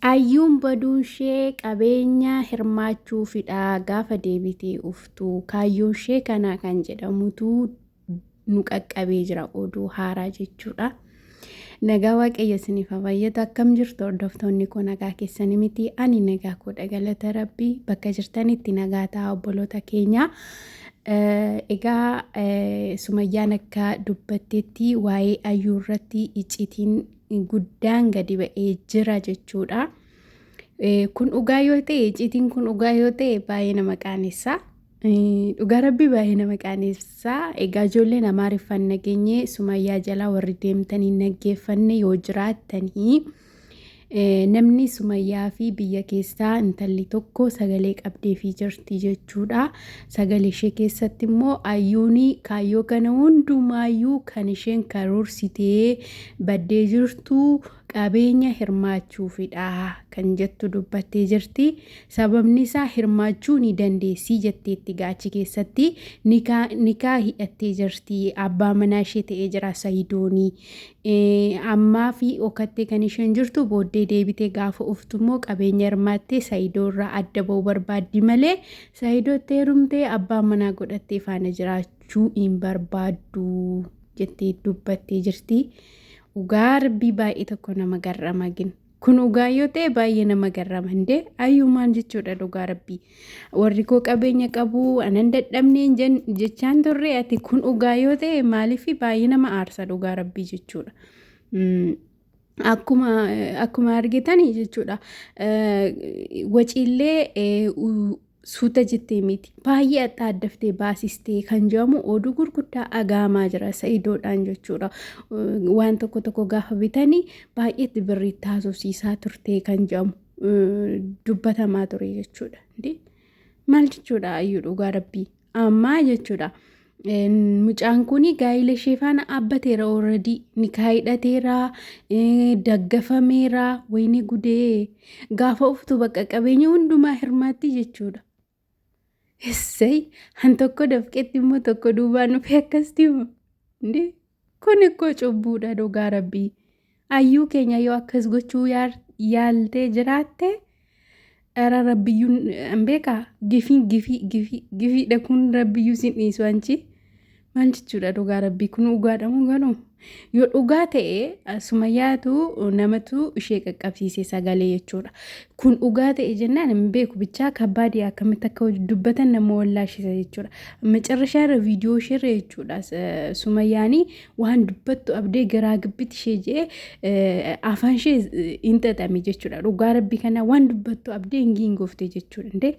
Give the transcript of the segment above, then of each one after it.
Ayyuun baduunshee qabeenya hirmaachuufidha gaafa deebitee uftu kaayyoonshee kana kan jedhamutu nu qaqqabee jira oduu haaraa jechuudha. Nagaa waaqayyo isiniif haa baay'atu akkam jirtu hordoftoonni koo nagaa keessanii miti ani nagaa koodha galata rabbii bakka jirtanitti nagaa ta'a obboloota keenya. Egaa Sumayyaan akka dubbattetti waa'ee ayyuu irratti icciitiin guddaan gadi ba'ee jira jechuudha. Kun dhugaa yoo ta'e, icciitiin kun dhugaa yoo ta'e baay'ee nama qaanessa. Dhugaa rabbii baay'ee nama qaanessa. Egaa ijoolleen Amaariffaan nageenye Sumayyaa jalaa warri deemtanii naggeeffanne yoo jiraattanii Namni Sumayyaa fi biyya keessaa intalli tokko sagalee qabdeefii jirti jechuudha. Sagalee ishee keessatti immoo ayyuuni kaayyoo kana hundumaayyuu kan isheen karoorsitee baddee jirtu qabeenya hirmaachuufidha kan jettu dubbattee jirti. Sababni isaa hirmaachuu ni dandeessii jetteetti gaachi keessatti nikaa hidhattee jirti. Abbaa manaa ishee ta'ee jira Sayidoonii. Ammaa fi okattee kan isheen jirtu booddee deebitee gaafa uftu immoo qabeenya hirmaattee Sayidoo irraa adda ba'uu barbaaddi malee Sayidootti heerumtee abbaa manaa godhattee faana jiraachuu hin barbaaddu jettee dubbattee jirti. Dhugaa rabbii baay'ee tokko nama garrama gin. Kun dhugaa yoo ta'e baay'ee nama garrama indee ayyuu maal jechuudha dhugaa rabbii. Warri koo qabeenya qabu anan dadhabneen jechaan turre ati kun dhugaa yoo ta'e maaliif baay'ee nama aarsa dhugaa rabbii jechuudha. Akkuma akkuma argitanii jechuudha. Waciillee Suuta jettee miti. Baay'ee axxaaddaftee baasistee kan jedhamu oduu gurguddaa agaamaa jira sa'idoodhaan jechuudha. Waan tokko tokko gaafa bitanii baay'eetti birrii taasofsiisaa turtee kan jedhamu dubbatamaa ture jechuudha. Maal jechuudha ayyuu dhugaa rabbii ammaa jechuudha. Mucaan kun gaa'ila ishee faana dhaabbateera already nikaa hidhateera daggafameera wayini gudee gaafa uftu bakka qabeenya hundumaa hirmaatti jechuudha. Essay han tokko dafqetti immoo tokko duubaan dhufee akkasitti hima. Indee kun ikkoo cubbuudha dhugaa rabbii. Ayyuu keenya yoo akkas gochuu yaaltee jiraatte Ara rabbiyyuun an beekaa gifiin gifii gifii gifiidha kun rabbiyyuu sin dhiisu anchi maal jechuudha dhugaa rabbii kun dhugaadha moo garuu yoo dhugaa ta'e sumayyaatu namatu ishee qaqqabsiise sagalee jechuudha kun dhugaa ta'e jennaan hin beeku bichaa kabbaadii akkamitti akka dubbatan nama wallaashisa jechuudha macarrashaa irra viidiyoo isheerra jechuudha sumayyaanii waan dubbattu abdee garaa gibbitti ishee je'ee afaan ishee hin xaxame jechuudha. Dhugaa rabbii kana waan dubbattu abdee hin giingoofte jechuudha. Indee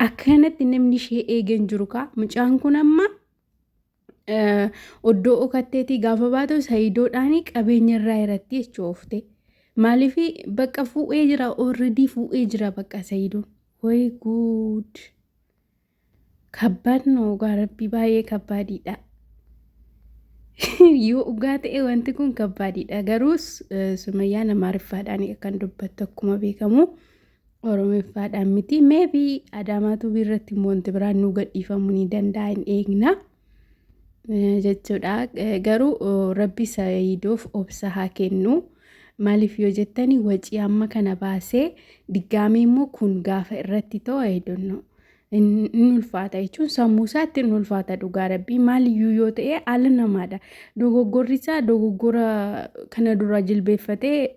akkanatti namni ishee eegan jiru kaa mucaan kun amma oddoo okatteetii gaafa baatu sayidoodhaan qabeenya irraa irratti jechuu oofte. Maaliif bakka fuudhee jira already fuudhee jira bakka sayidoon. Way guud. Kabbaad no dhugaa rabbii baay'ee kabbaadiidha. Yoo dhugaa ta'e wanti kun kabbaadiidha. Garuu Sumayyaan Amaariffaadhaan kan dubbattu akkuma beekamu Oromiffaadhaan miti. Maybe Adaamaa Tuubii irratti immoo wanti biraan nu gadhiifamuu ni danda'a hin eegna jechuudha. Garuu rabbi Saayidoof obsa haa kennu. Maaliif yoo jettani wacii amma kana baasee diggaamee immoo kun gaafa irratti ta'u I don't know. Hin ulfaata jechuun sammuu isaatti hin ulfaata dhugaa rabbii maaliyyuu yoo ta'e ala namaadha. Dogoggorri isaa dogoggora kana dura jilbeeffatee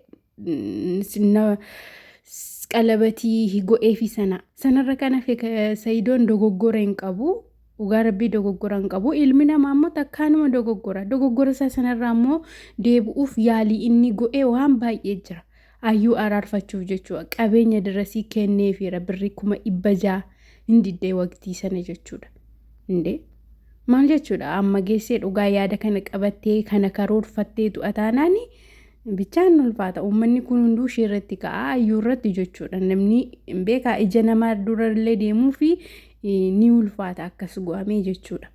qalabatii godheefi sana. Sanarra kan hafe Sayidoon dogoggora hin qabu. Dhugaa rabbii dogoggora hin qabu. Ilmi namaa immoo takkaanuma dogoggora. Dogoggora isaa sanarraa immoo deebi'uuf yaalii inni godhe waan baay'ee jira. Ayyuu araarfachuuf jechuudha. Qabeenya dirasii kenneefiira birrii 600,000 hin diddee waqtii sana jechuudha. Indee maal jechuudha amma geessee dhugaa yaada kana qabattee kana karoorfattee du'a taanaani bichaan ulfaata. Uummanni kun hunduu ishee irratti ka'a ayyuu irratti jechuudha. Namni hin beekaa ija namaa durallee deemuu fi ni ulfaata akkas go'amee jechuudha.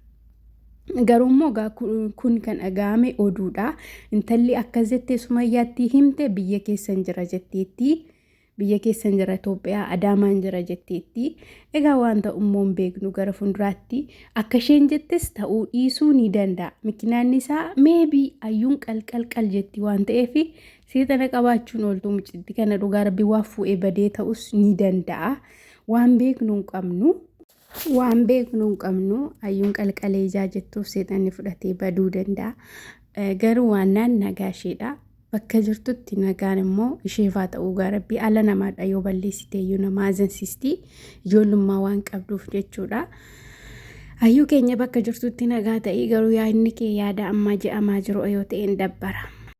Garuu immoo egaa kun kan dhaga'ame oduudha. Intalli akkas jettee Sumayyaatti himte biyya keessan jira jetteetti. Biyya keessan jira Itoophiyaa Adaamaan jira jetteetti. Egaa waan ta'u immoo hin beeknu gara fuulduraatti akka isheen jettes ta'uu dhiisuu ni danda'a. Mikinaanni isaa meebii ayyuun qalqalqal jetti waan ta'eef seexana qabaachuun ooltuu mucatti kana dhugaa rabbi waa fuudhee badee ta'us ni danda'a. Waan beeknu hin qabnu. Waan beeknu hin qabnu ayyuun qalqalee ijaa jettuuf seexanni fudhatee baduu danda'a. Garuu waannaan nagaa isheedha. Bakka jirtutti nagaan immoo isheef haa ta'uu gaa rabbii ala namaadha yoo balleessite iyyuu nama azansiisti ijoollummaa waan qabduuf jechuudha. Ayyuu keenya bakka jirtutti nagaa ta'ii garuu yaadni kee yaada ammaa je'amaa jiru yoo ta'e hin dabbara.